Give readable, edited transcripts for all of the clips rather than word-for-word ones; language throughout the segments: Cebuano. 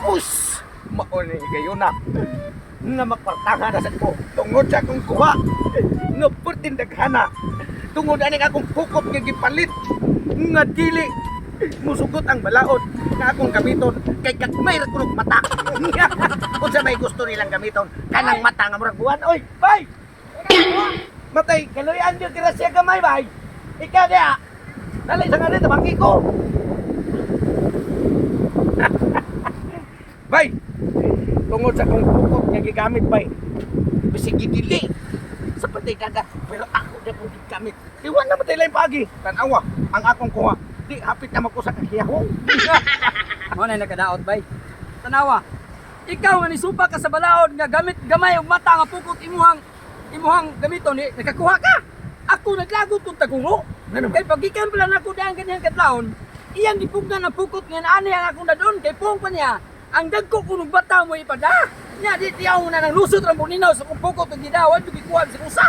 Us! Mauna kayo na. Nga magpartaha na sa ko. Tungod sa akong kuha. Nga perting daghana. Tungod aning akong pukot nga gipalit. Nga dili. Musugot ang balaod nga akong gamiton kay gagmay ra kunog mata. Unsa may gusto nilang gamiton kanang mata nga murag buwan. Oy, bay. Matay, kaluyan gyud kira siya gamay bay. Ikaw diha. Dali sa nga dito bangki ko. Bay, tungod sa akong pukot nga gigamit bay. Bisig gidili sa patay dagat pero ako na kong gigamit. Iwan na matay lain paagi. Tanawa ang akong kuha. Di hapit na magkusa kakiyahong. Mo na nakadaot bay. Tanawa. Ikaw nga nisupa ka sa balaod nga gamit gamay og mata nga pukot imuhang imuhang gamiton ni nakakuha ka. Ako naglagot tong tagungo. Ano ba? Kay pagikan pala nako daan ganyan kadlawon, iyang gipugnan ang pukot nga naani ang akong dadon kay puong pa niya. Ang dagko kunog bata mo ipada. Nya di tiyaw na nang lusot ra ninaw sa kong pukot ug gidawan ug gikuha sa usa.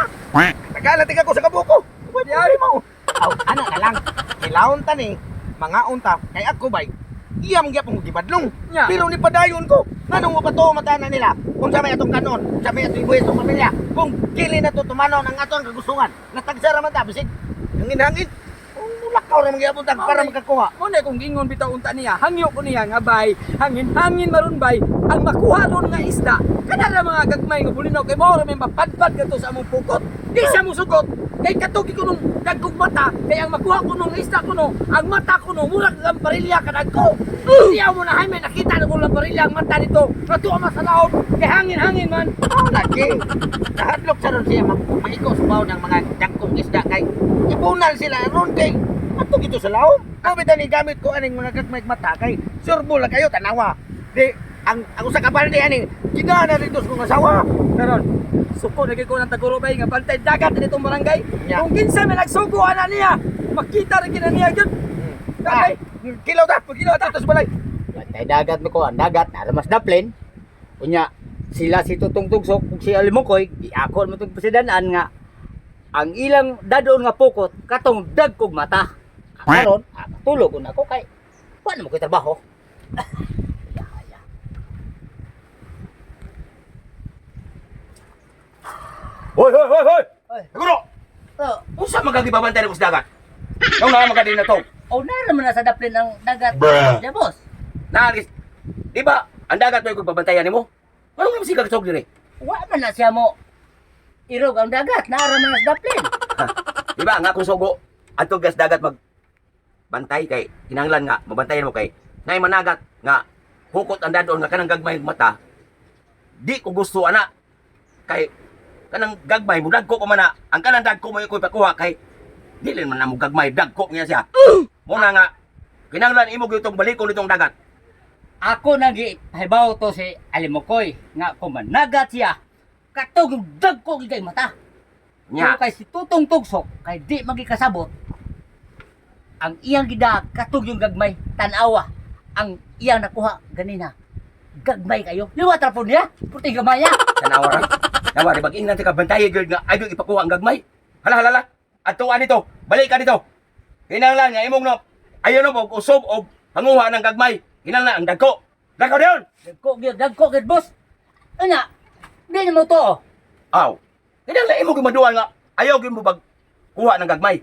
Tagala tika ko sa kabuko. Di ay mo. Aw, ana na lang. Kilawon ta ni, mga unta kay ako bay. Iya mong gyapon gibadlong. Nya. Pero ni padayon ko. Nganong mo pa to mata na nila? Kung sa may atong kanon, sa may atong ibuhi atong pamilya, kung dili na to tumanon ang atong kagustuhan, natagsa ra man ta bisig hangin-hangin. Kung mulakaw ra man gyapon ta para Mao makakuha. Mo na kung gingon bitaw unta niya, hangyo ko niya nga bay, hangin hangin maron bay, ang makuha ron nga isda, kana ra mga gagmay nga bulinaw kay mao ra may mapadpad kadto sa among pukot. Di siya musugot. Kay katugi ko nung dagkog mata, kay ang makuha ko nung isda ko no, ang mata ko no, mura kag lambarilya kadagko. Siya mo na hay may nakita na kong lambarilya ang mata nito. Kadto man sa laom, kay hangin hangin man. Oh, lagi. Nahadlok sa ron siya maiko sa baw ng mga dagkong isda kay ibunal sila ron kay ato gito sa laom. Kami tani gamit ko aning mga gagmay mata kay surbo lang kayo tanawa. Di ang usa ka balde ani gidana dito sa kong asawa. Karon, suko na gyud ko ng taguro bay nga bantay dagat dinitong barangay. Yeah. Kung kinsa may nagsugo ana niya, makita ra gyud na niya gyud. Ah, Tatay, kilaw ta, kilaw ta tapos balay. Bantay dagat mo ko, ang dagat, naramas daplin. Unya, sila si Tutong Tugsok ug si Alimukoy, giakon mo itong pasidanan nga ang ilang dadon nga pukot katong dagkog mata. Karon, tulog ko na ako kay wa na mo ko'y trabaho. Hoy, hoy, hoy, hoy! Hoy. Siguro! Oh, Unsa man kang gibabantay nimo sa dagat? Nung naa man ka din na to. oh nara man na sa daplin ang dagat. Bruh. Ya, boss. Naalis. Di ba? Ang dagat mo yung babantayan nimo? Anong naman siya kagsog dire? Wa man na siya mo irog ang dagat, nara man na sa daplin. Di ba? Ang akong sugo adto gas dagat mag bantay kay kinahanglan nga mabantayan mo kay nay managat nga hukot ang dadon nga kanang gagmay mata. Di ko gusto ana kay kanang gagmay mo dagko pa man na ang kanang dagko mo ko ipakuha kay dili man na mo gagmay dagko niya siya. Mo na nga kinahanglan imo gyud tong balikon nitong dagat. Ako nang gipahibaw to si Alimukoy nga kung managat siya katong dagko gid kay mata. Nya. Pero kay si Tutong Tugsok, kay di magikasabot, ang iyang gida katog yung gagmay, tanawa, ang iyang nakuha ganina. Gagmay kayo. Liwat ra po niya. Puti gamay niya. Tanawa ra. Nawa di bag ingnan ka bantay gyud nga ay gyud ipakuha ang gagmay. Hala hala hala. Adtuan dito. Balik ka dito. Kinahanglan nga imong no. Ayo no og usob og panguha ng gagmay. Kinahanglan ang dagko. Dagko diyon. Dagko gyud boss. Ana, di na mo to. Oh. Aw. Kinahanglan imo gyud maduan nga ayaw gyud mo bag kuha ng gagmay.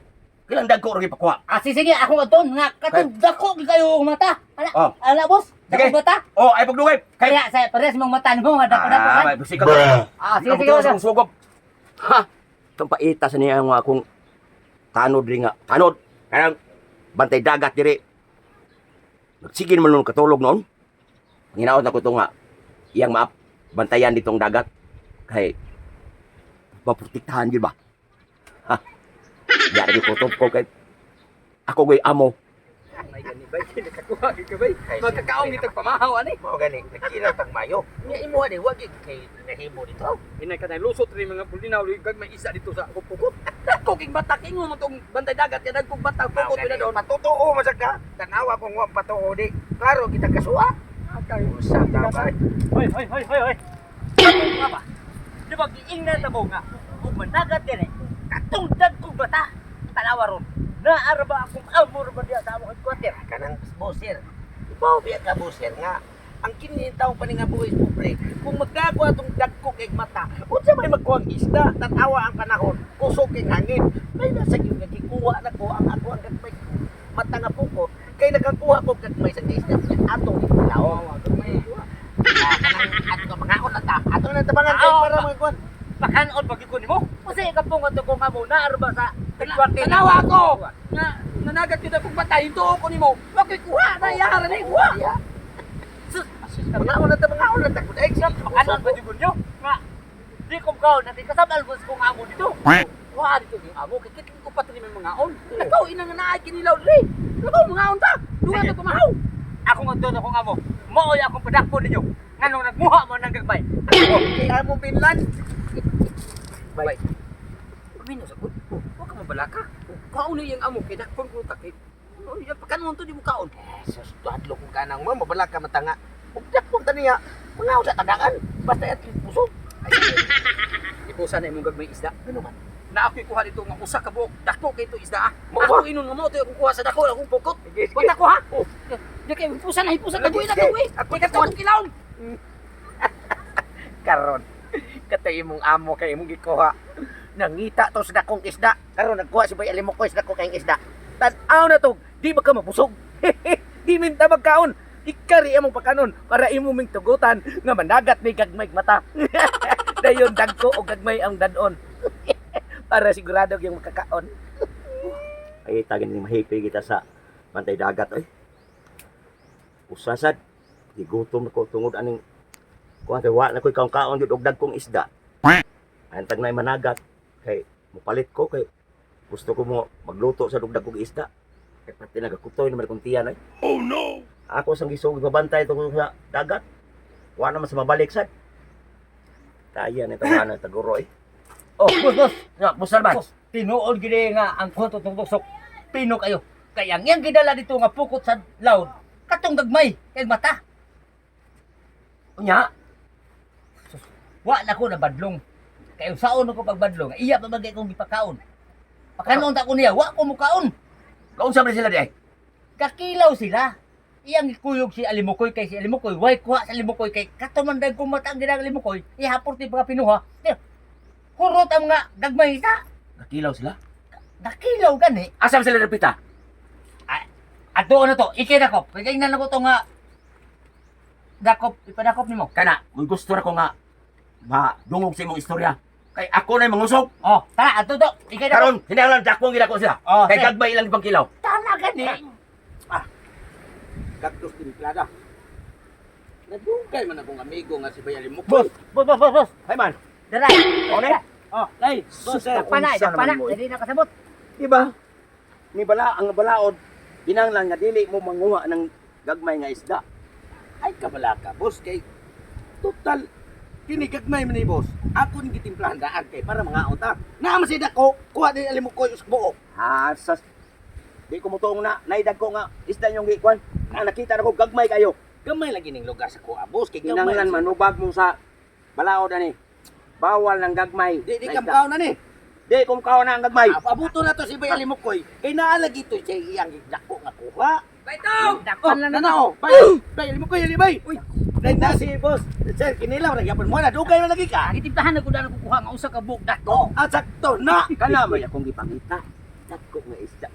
Kinahanglan dagko ra gyud pakuha. Ah, sige, ako aton nga katong dagko gyud kayo ang mata. Ana, Oh. ana boss, Sige. dagko mata. Oh, ay pagdugay. Kay Kaya sa parehas mong mata nimo nga dagko dagko. Ah, kan? may bisik ka. Ah, sige sige. Sige, sugob. Ha. Itong paita sa niya nga akong tanod rin nga. Tanod. Kanang bantay dagat diri. Nagsige naman nun katulog noon. Panginaot na ko ito nga. Iyang maap. Bantayan ditong dagat. Kay maprotektahan yun ba? Ha. Yari ko kutob ko kay ako goy amo. May gani bay, nakakuha gyud ka bay. Magkakaong gitag pamahaw ani. Mao gani, nagkilaw tag mayo. Nya imo ani wa gyud kay nahimo dito. Inay ka lusot rin mga bulinaw gagmay isa dito sa akong pukot. Dagko king bata kingon mo tong bantay dagat kay dagkog bata Mao pukot gani, na doon. matutuo man sad ka. Tanawa kung wa patuo di. Klaro kita kasuha. Usa ta bay. Hoy, hoy, hoy, hoy, hoy. Nga ba? Di ba giingnan na mo nga ug managat diri katong dagkog bata tanawa ron. Naa ra ba akong amo ra ba diya sa among headquarter? Kanang boser. Ibaw biya ka, boser, nga. Ang kini tawo pa ni nga buhis pobre. Kung magdako atong dagko kay mata, unsa may magkuha ang isda? Tatawa ang panahon, kusog kay hangin. May nasa gyud nga gikuha na ko ang ako ang gagmay ko. Mata nga pukot kay nakakuha ko gagmay sa isda atong gilaw. Ah, kanang ato mangaon na ta. Ato na tabangan kay para mga kuan. Pakanon pag ko nimo. Usa ka pong ato kong amo naa ra ba sa headquarter? Tanawa ko nga nanagat gyud akong bata, hintuo ko nimo. Wa koy kuha na iya ra ni kuha. Sus, Mangaon na ta, mangaon na ta. Good egg. Pakanon pa jud nyo nga di ko kaon natin kasabal ko kong amo dito. Kuha dito yung amo kay kit ko pa ni may mga on. Nakaw ina nga naay kinilaw diri. Nakaw mga on ta. Dungan ta kumahaw. Ako nga doon akong amo. Maoy akong padakpo ninyo. Nganong nagmuha mo ng gagmay. Kaya mo binlan. Bay. Pamino sa gud. Wa ka mabalaka. Kaon ni iyang amo kay dakpon ko ta kay. Pakanon to di mo kaon. Sus, tuhadlo kung kanang mo, mabala ka matanga. Ug dakpon ta niya, mga sa tagaan, basta at least busog. Ipusa na imong gagmay isda. Ano man? Na ako'y kuha dito nga usa ka buok dako kay ito isda ah. Mo ba? Ako inon nga mo to akong kuha sa dako akong pukot. Sige, sige. Bata ko ha. Di kay hipusa na hipusa tagoy na Sige, tagoy. ako Kay katong kilawon. Karon, katay imong amo kay imong gikuha. Nangita to sa dakong isda. Karon nagkuha si Bay Alimokoy sa dako kayong isda. Tan-aw na to, di ba ka mabusog? Di minta magkaon. Ikari imong pakanon para imo ming tugutan nga managat may gagmay mata. Dayon dagko o gagmay ang dadon. Para sigurado yung makakaon. Ay tagin ni mahipi kita sa bantay dagat oy. Usasad gigutom ko tungod aning kuan kay wa na koy kaon-kaon jud og dagkong isda. Antag na managat kay mopalit ko kay gusto ko mo magluto sa dugdag kong isda. Kay pati nagakutoy naman akong tiyan oy. Oh no. Ako sang gisog babantay tungod sa dagat. Wa naman sa mabalik sad. Taya ni tawana taguro eh. Oh, boss, boss. Ya, busar ba? Boss, tinuod gid nga ang kwento tong tugsok. Pino kayo. Kaya ang iyang gidala dito nga pukot sa laod, katong gagmay kay mata. Unya, Wa na ko nabadlong. Kay usaon ako pagbadlong, iya pa bagay kong gipakaon. Pakanon ta ko niya, wa ko mukaon. kaunsa man sila di ay? Kakilaw sila. Iyang gikuyog si Alimukoy kay si Alimukoy, way kuha sa Alimukoy kay kato man dag mata ang ginang Alimukoy, ihapor ti mga pinuha. Pero, hurot ang mga gagmay isa. Nakilaw sila. Nakilaw gani. Asa man sila napita? At doon na to, ikinakop. Kaya na ko to nga dakop, ipadakop nimo. Kana, may gusto ra ko nga madungog sa imong istorya. Kay ako na mangusog. Oh, tara, ato to, ikinakop. Karon, hinahanglan dakong gid ako sila. Oh, Kay sige. gagmay ilang ibang kilaw. Tama gani. Cactus timplada. Nagdugay man akong amigo nga si Bay Alimokoy. Boss, boss, boss, boss, boss. Hay man. Dara. One. Oh, lay. Sus, Dakpa na, unsa dakpa na. naman mo, eh. Dili na kasabot. Di ba? Ni bala ang balaod kinahanglan nga dili mo manguha ng gagmay nga isda. Ay kabala ka, boss, kay total kini gagmay man ni boss. Ako ning gitimplahan daan kay para mga ta. Naa man si dako, kuha ni Alimokoy us buok. Ha, sas di ko motuong na naidag ko nga isda yung gikuan. Na nakita na ko gagmay kayo. Gamay lagi ning lugar sa kuha, boss, kay gamay. Kinahanglan manubag mo sa balaod ani. Bawal ng gagmay. Di di na kam isda. kaon na ni. Di kum kaon na ang gagmay. Abuto na to si Bay Alimokoy. Kay naa lagi to siya iyang dako nga kuha. Baitong! Dakpan Oh, lang na. na oh. Bay, Bay Alimokoy, ali bay. Uy, dai na si boss. Sir, kinilaw ra gyapon mo na dugay man lagi ka. Gitimplahan na ko daan kukuha nga usa ka buok dako. Ah, sakto na. Kana may akong gipangita. Dagko nga isda.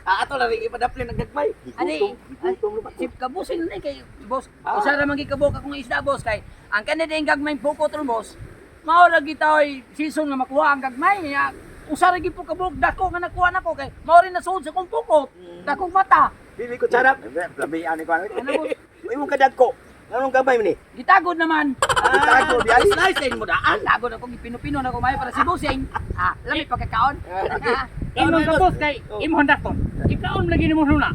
Ah, ato na rin ipadaplin ang gagmay. Ani, Gigutom, gigutom Sip kabusin na kay boss. Ah. Usa ra man gikabuok akong isda boss kay ang kanina yung gagmay pukot ron boss. Mao ra gitaw season nga makuha ang gagmay niya. Usa ra gyud po kabuok dako nga nakuha nako kay mao rin nasuod sa akong pukot. Dakong mata. Dili ko charap. Labi ani ko ano. Ano boss? Imong kadagko. Nganong gamay man ni? Gitagod naman. Gitagod di ay. Slice mo daan. Tagod ako gipino-pino na ko mayo para si Busing. Ah, lami pagkakaon. Ah, Imong ka boss kay imong dakpon. Ikaon lagi nimo huna.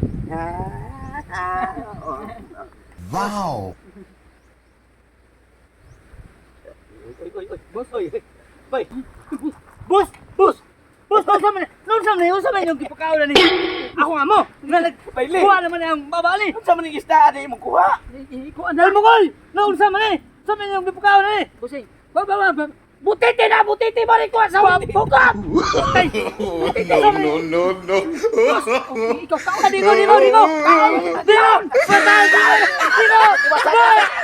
Wow. Oy, oy, oy, boss, oy. Bay, Boss, boss. Boss, unsa man? Unsa man? Unsa man yung gipakaon na ni? Ako nga mo. Nga nag Bayle. kuha naman ang babali. Unsa man ning isda ani imong kuha? Ikuan na. Almugol! Naunsa man eh? Unsa man yung gipakaon na ni? Busing. Ba ba ba. ba. Butete na, butete mo rin kuha sa pukot. No, no, no, no. Ikaw kaon na dito, dito, dito. Kaon, dito. Dito. Dito.